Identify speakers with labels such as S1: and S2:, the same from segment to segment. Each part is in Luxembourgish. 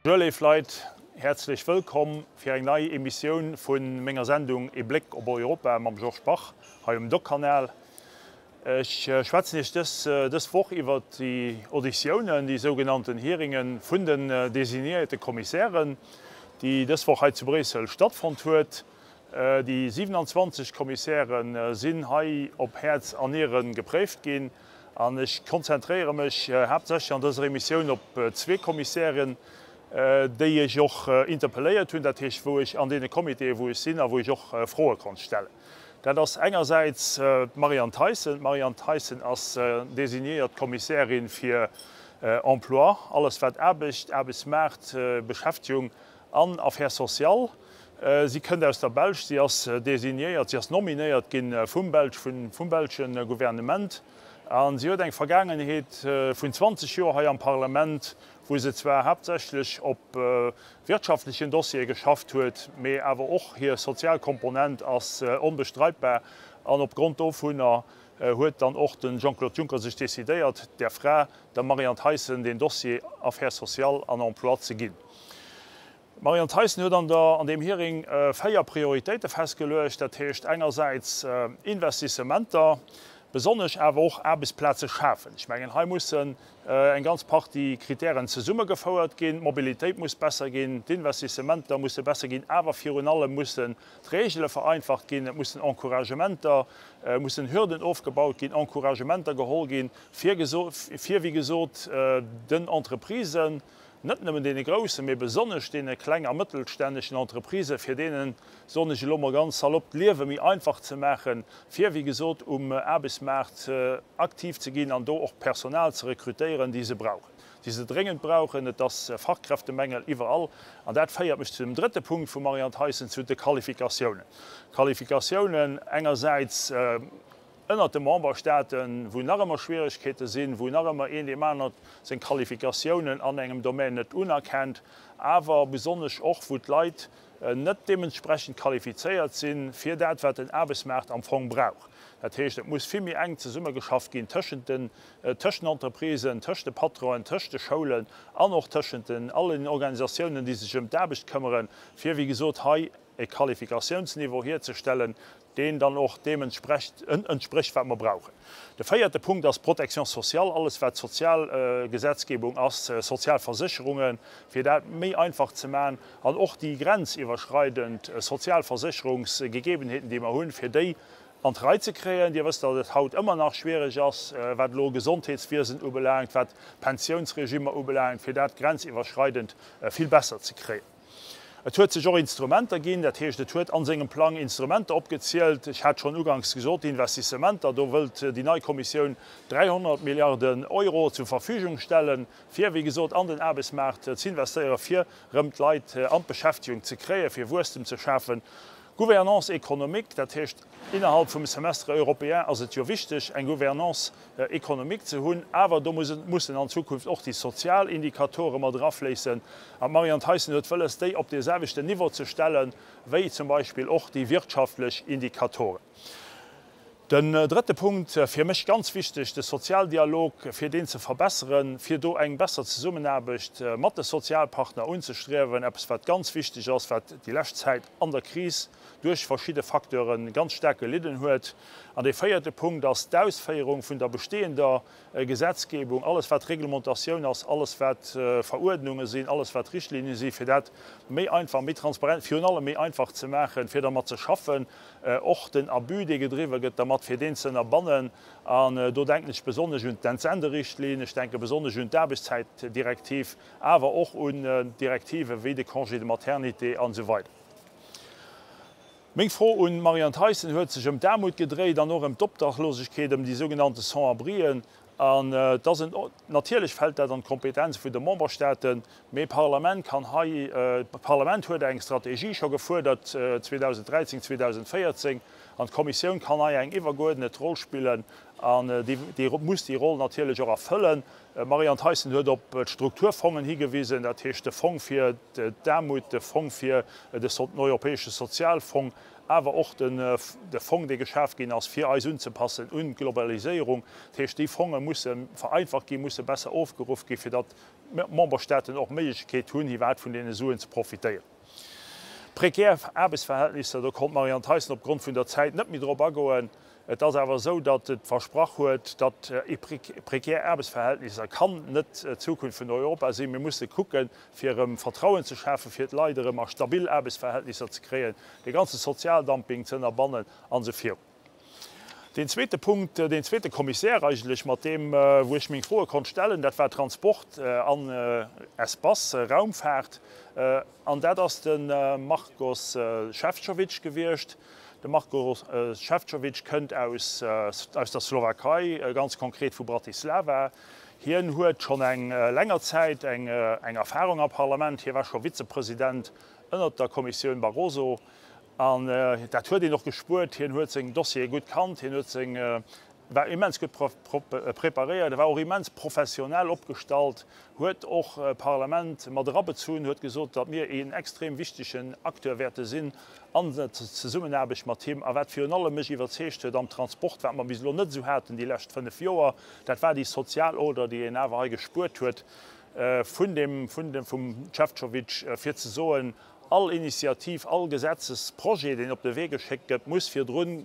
S1: Bonjour léif Leit, häerzlech wëllkomm fir eng nei Emissioun vu menger Sendung E Bléck op Europa mam Georges Bach hei um Doc-Kanal. Ech schwätzen Iech dës dës Woch iwwert déi Auditiounen, déi sougenannten Hearinge vun den designéierte Kommissären, déi dës Woch hei zu Bréissel stattfonnt huet. Déi 27 Kommissäre sinn hei op Häerz an Niere gepréift ginn. An ech konzentréiere mech haaptsächlech an dëser Emissioun op zwee Kommissären, déi ech och interpelléiert hunn, dat heescht, wou ech an deene Comitéen, wou ech sinn a wou ech och Froe konnt stellen. Dat ass engersäits d'Marianne Thyssen. D'Marianne Thyssen ass designéiert Kommissärin fir Emploi, alles wat Aarbecht, Aarbechtsmaart, Beschäftegung an Affaires sociales. Si kënnt aus der Belsch, si ass designéiert, si ass nominéiert gi vum Belsch, vum belsche Gouvernement a si huet eng Vergaangenheet vun 20 Joer hei am Parlament, wou se zwar haaptsächlech op wirtschaftlechen Dossiere geschafft huet, mee awer och hir sozial Komponent ass onbestreitbar an opgrond dovunner huet dann och de Jean-Claude Juncker sech decidéiert, där Fra, der Marianne Thyssen, deen Dossier Affaires sociales an Emploi ze ginn. D'Marianne Thyssen huet an der an deem Hearing 4 Prioritéite festgeluecht, dat heescht engersäits Investissementer, besonnesch awer och Aarbechtsplaze schafen. Ech mengen, hei mussen eng ganz Partie Kritären zesummegefouert ginn. D'Mobilitéit muss besser ginn, d'Investissementer musse besser ginn, awer virun allem mussen d'Regele vereinfacht ginn, et mussen Encouragementer, mussen Hürden ofgebaut ginn, Encouragementer geholl ginn, fir, fir wéi gesot den Entreprisen, net nëmmen deene groussen, mee besonnesch deene kleng a mëttelstännegen Entreprisen, fir deenen, soen ech elo mol ganz salopp, d'Liewe méi einfach ze maachen, fir, wéi gesot, um Aarbechtsmaart aktiv ze ginn an do och Personal ze rekrutéieren, déi se brauchen, déi se dréngend brauchen. Et ass Fachkräftemängel iwwerall. An dat féiert mech zu dem drëtte Punkt vum Marianne Thyssen, zu de Qualifikatiounen. Qualifikatiounen engersäits, Ënnert de Memberstaaten, wou nach ëmmer Schwieregkeete sinn, wou nach ëmmer een deem anert seng Qualifikatiounen an engem Domän net unerkennt, awer besonnesch och wou d'Leit net deementsprechend qualifizéiert sinn fir dat, wat den Aarbechtsmaart am Fong brauch. Dat heescht, et muss vill méi enk zesummegeschafft ginn tëschent den, tëschent den Entreprisen, tëschent de Patronen, tëschent de Schoulen an och tëschent den allen Organisatiounen, déi sech ëm d'Aarbecht këmmeren, fir, wéi gesot, hei e Qualifikatiounsniveau hierzestellen, deen dann och deem entsprécht, wat mer brauchen. De véierte Punkt ass d'Protection sociale, alles wat Sozialgesetzgebung ass, Sozialversécherungen, fir dat méi einfach ze maachen an och déi grenziwwerschreidend Sozialversécherungsgegebenheeten, déi mer hunn, fir déi an d'Rei ze kréien. Dir wësst, datt et haut ëmmer nach schwierig ass, wat elo Gesondheetswiesen ubelaangt, wat Pensiounsregimmer ubelaangt, fir dat grenziwwerschreidend vill besser ze kréien. Et huet sech och Instrumenter ginn, dat heescht, et huet a sengem Plang Instrumenter opgezielt. Ech hat schonn uganks gesot, d'Investissementer, do wëllt déi nei Kommissioun 300 Milliarden Euro zur Verfügung stellen, fir, wéi gesot, an den Aarbechtsmaart z'investéieren, fir erëm d'Leit an d'Beschäftegung ze kréien, fir Wuesstem ze schafen. Gouvernance économique, dat heescht, innerhalb vum Semestre européen ass et jo wichteg, eng Gouvernance économique ze hunn, awer do mussen an Zukunft och déi sozial Indikatore mat erafléissen. An d'Marianne Thyssen huet wëlles, déi op dee selwechten Niveau ze stellen, wéi zum Beispill och déi wirtschaftlech Indikatoren. Den drëtte Punkt, fir mech ganz wichteg, de Sozialdialog, fir deen ze verbesseren, fir do eng besser Zesummenaarbecht mat de Sozialpartner unzestriewen, eppes wat ganz wichteg ass, wat déi lescht Zäit an der Kris duerch verschidde Facteure ganz staark gelidden huet. An dee véierte Punkt ass d'Ausféierung vun der bestehender Gesetzgebung, alles wat Reglementatioun ass, alles wat Veruerdnunge sinn, alles wat Richtlinien sinn, fir dat méi einfach, méi transparent, virun allem méi einfach ze maachen, fir dermat ze schaffen, och den Abus, dee gedriwwe gëtt dermat, fir deen ze ënnerbannen. An do denken ech besonnesch un d'Entsenderichtlinn, ech denke besonnesch un d'Aarbechtszäitdirektiv, awer och un Direktive wéi de Congé de maternité an esou weider. Meng Fro un d'Marianne Thyssen huet sech ëm d'Aarmut gedréit an och ëm d'Obdachlosegkeet, ëm déi sougenannte Sans-abrien. An et ass en, natierlech fält dat an d'Kompetenz vun de Memberstaaten, mee d'Parlament kann hei, d'Parlament huet eng Strategie scho gefuerdert 2013, 2014, an d'Kommissioun kann hei eng iwwergeuerdnet Roll spillen an déi muss déi Roll natierlech och erfëllen. D'Marianne Thyssen huet op d'Strukturfongen higewisen, dat heescht de Fong fir d'Aarmut, de Fong fir den Europäesche Sozialfong, awer och de Fong, dee geschaf ginn ass, fir eis unzepassen un d'Globaliséierung. Dat heescht, déi Fonge musse vereinfacht ginn, musse besser ofgeruff ginn, fir datt Memberstaaten och d'Méiglechkeet hunn, iwwerhaapt vun deene Suen ze profitéieren. Prekär Aarbechtsverhältnisser, do konnt d'Marianne Theisen opgrond vun der Zäit net méi drop agoen. Et ass awer esou, datt et versprach huet, datt prekär Aarbechtsverhältnisser kann net d'Zukunft vun Europa sinn. Mir musse kucken, fir erëm Vertrauen ze schafen, fir d'Leit erëm a stabil Aarbechtsverhältnisser ze kréien, de ganze Sozialdumping ze ënnerbannen an esou virun. Deen zweete Punkt, deen zweete Commissaire eigentlech, mat deem, wou ech meng Froe konnt stellen, dat war Transport an Espace, Raumfaart. An dat ass de Markus Šefčovič gewiescht. De Markus Šefčovič kënnt aus aus der Slowakei, ganz konkret vu Bratislava. Hien huet schonn eng länger Zäit eng eng Erfahrung am Parlament. Hie war scho Vizepresident ënnert der Kommissioun Barroso. An dat huet een och gespuert. Hien huet seng Dossiere gutt kannt, hien huet seng, war immens gutt preparéiert, e war och immens professionell opgestallt, huet och d'Parlament mat erabezunn, huet gesot, datt mir een extrem wichtegen Acteur wäerte sinn an der Zesummenaarbecht mat him. A wat virun allem mech iwwerzeegt huet am Transport, wat mer bis elo net esou haten déi lescht 5 Joer, dat war déi sozial Oder, déi een awer hei gespuert huet vun dem, vun dem, vum Šefčovič, fir ze soen, All Initiativ, all Gesetzesprojet, deen op de Wee geschéckt gëtt, muss virdrun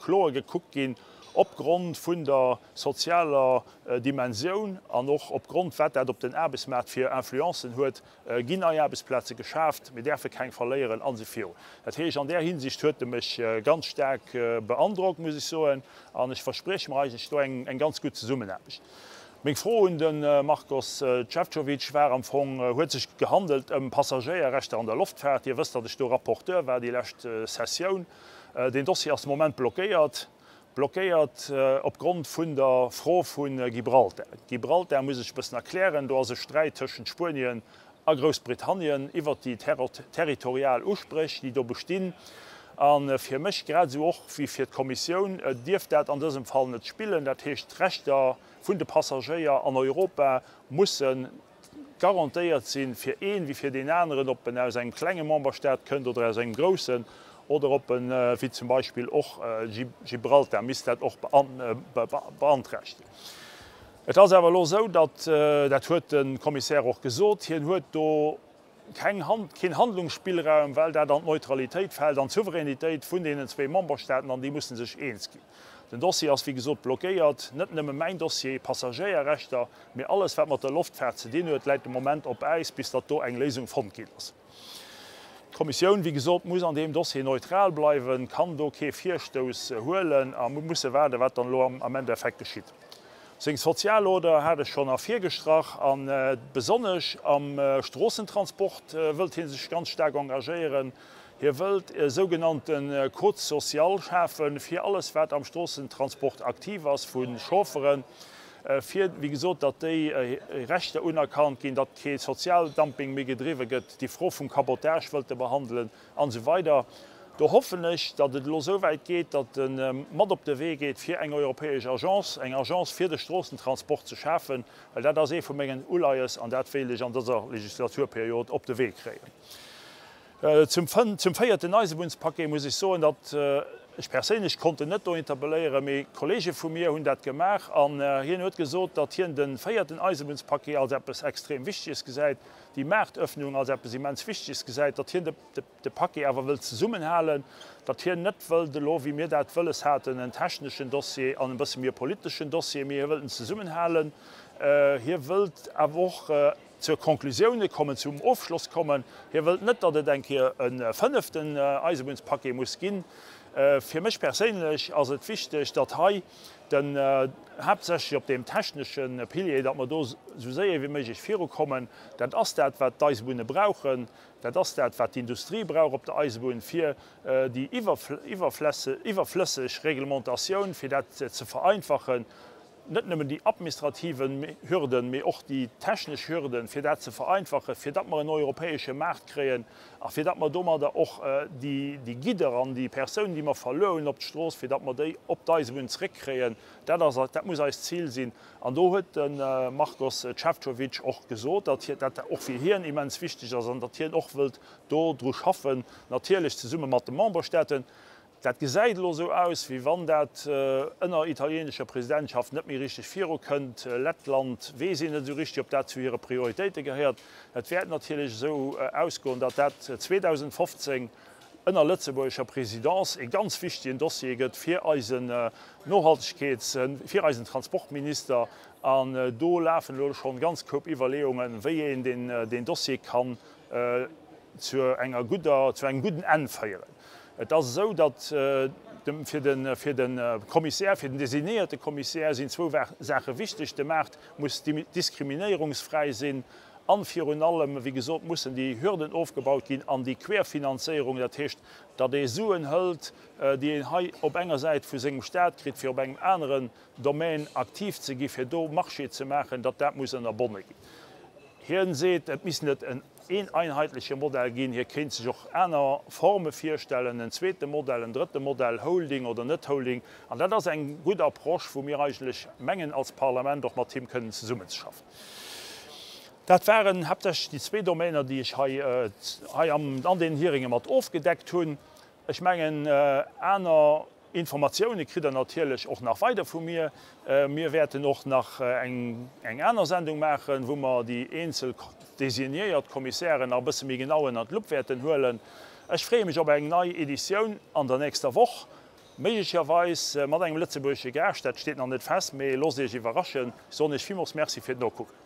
S1: kloer gekuckt ginn opgrond vun der sozialer Dimensioun an och opgrond, wat dat op den Aarbechtsmaart fir Influencen huet. Ginn nei Aarbechtsplaze geschaaft? Mir däerfe keng verléieren an esou virun. Dat heescht, an där Hinsicht huet e mech ganz staark beandrockt, muss ech soen, an ech versprieche mer eigentlech do eng ganz gutt Zesummenaarbecht. Meng Fro un de Markus Šefčovič war am Fong, huet sech gehandelt ëm Passagéierrechter an der Loftfaart? Dir wësst, datt ech do Rapporteur war déi lescht Sessioun. Deen Dossier ass de Moment blockéiert. Blockéiert opgrond vun der Fro vu Gibraltar. Gibraltar muss ech e bëssen erklären, do ass e Sträit tëschent Spuenien a Groussbritannien iwwert déi territorial Uspréch, déi do bestinn. A fir mech, grad esou och wéi fir d'Kommissioun, dierf dat an dësem Fall net spillen. Dat heescht, d'Rechter vun de Passagéier an Europa musse garantéiert sinn, fir een wéi fir deen aneren, ob en aus engem klenge Memberstaat kënnt oder aus engem groussen, oder ob en, wéi zum Beispill och Gibraltar, misst dat och beanträchtegen. Et ass awer elo esou, datt, dat huet de Commissaire och gesot, hien huet do keng keen Handlungsspillraum, well dat an d'Neutralitéit fält, an d'Souveränitéit vun deenen zwéi Memberstaaten, an déi musse sech eens ginn. Den Dossier ass wéi gesot blockéiert, net nëmme mäin Dossier, Passagéierrechter, mee alles wat mat der Loftfaart ze dinn huet, läit de Moment op Äis, bis datt do eng Léisung fonnt ginn ass. D'Kommissioun, wéi gesot, muss an deem Dossier neutral bleiwen, kann do kee Virstouss huelen a mir musse waarden, wat dann elo am Endeffekt geschitt. Seng sozial Oder hat ech schonn ervirgestrach a besonnesch am Stroossentransport wëllt hie sech ganz staark engagéieren. Hie wëllt e sougenannte Code social schafen, fir alles wat am Stroossentransport aktiv ass, vu Chaufferen, fir wéi gesot, datt déi Rechter unerkannt ginn, datt kee Sozialdumping méi gedriwwe gëtt. Déi Fro vum Cabotage wëllt e behandelen. An esou weider. Do hoffen ech, datt et elo esou wäit geet, datt e mat op de Wee geet, fir eng europäesch Agence, eng Agence fir de Stroossentransport ze schafen, well dat ass ee vu mengen Uleies an dat wéilt ech an dëser Legislaturperiod op de Wee kréien. Zum zum véierten Eisebunnspaquet muss ech soen, datt ech perséinlech konnt en net do interpelléieren, mee Kollege vu mir hunn dat gemaach an hien huet gesot, datt hien de véierten Eisebunnspaquet als eppes extrem Wichteges gesäit, déi Maartöffnung als eppes immens Wichteges gesäit, datt hien de Paquet awer wëllt zesummenhalen, datt hien net wëllt elo, wéi mir dat wëlles haten, en techneschen Dossier an e bësse méi e politeschen Dossier, mee hie wëllt en zesummenhalen. Hie wëllt awer och zur Konklusioune kommen, zum Ofschloss kommen. Hie wëllt net, datt et eng Kéier e fënneften Eisebunnspaquet muss ginn. Fir mech perséinlech ass et wichteg, datt hei Den, haaptsächlech op deem technesche Pilier, datt mer do esou séier wéi méiglech virukommen. Dat ass dat, wat d'Eisebunne brauchen. Dat ass dat, wat d'Industrie brauch op der Eisebunn, fir déi iwwerflësseg Reglementatioun, fir dat ze vereinfachen, net nëmmen déi administrative Hürden, mee och déi technesch Hürden, fir dat ze vereinfachen, fir datt mer en europäesche Maart kréien a fir datt mer domadder och déi Gidder an déi Persounen, déi mer verluer hunn op d'Strooss, fir datt mer déi op d'Eisebunn zréckkréien. Dat ass, dat muss eist Zil sinn. An do huet de Markus Šefčovič och gesot, datt dat och fir hien immens wichteg ass an datt hien och wëllt do dru schaffen, natierlech zesumme mat de Memberstaaten. Dat gesäit elo esou aus, wéi wann dat ënner italienescher Presidentschaft net méi richteg virukënnt. Lettland weess een net esou richteg, ob dat zu hire Prioritéite gehéiert. Et wäert natierlech esou ausgoen, datt dat 2015 ënner lëtzebuergescher Présidence e ganz wichtegen Dossier gëtt fir eisen Nohaltegkeets-, fir eisen Transportminister. An do lafen elo schonn ganz Koup Iwwerleeungen, wéi een deen Dossier kann zu enger gudder, zu engem gudden Enn féieren. Et ass esou, datt fir de, fir de Kommissär, fir den designéierte Kommissär sinn zwou Saache wichteg, De Maart muss diskriminéierungsfräi sinn an virun allem, wéi gesot, mussen déi Hürden ofgebaut ginn an déi Querfinanzéierung, dat heescht, datt ee Suen hëlt, déi een hei op enger Säit vu sengem Stat kritt, fir op engem aneren Domaine aktiv ze gi fir do Marché ze maachen, datt dat muss ënnerbonne ginn. Hien seet, et misst net en een einheitleche Modell ginn, hie kéint sech och aner Forme virstellen, en zweete Modell, en drëtte Modell, Holding oder net Holding. An dat ass eng gutt Approche, wou mir eigentlech mengen als Parlament och mat him kënnen zesummenzeschaffen. Dat waren haaptsächlech déi zwee Domainer, déi ech hei hei an deenen Hearinge mat ofgedeckt hunn. Ech mengen, aner Informatioune kritt Der natierlech och nach weider vu mir. Mir wäerten och nach eng aner Sendung maachen, wou mer déi eenzel designéiert Kommissären nach e bësse méi genau ënnert d'Lupp wäerten huelen. Ech freeë mech op eng nei Editioun an der nächster Woch, méiglecherweis mat engem lëtzebuergesche Gaascht. Dat steet nach net fest, mee loosst Iech iwwerraschen. Ech soen Iech villmools Merci fir d'Nokucken.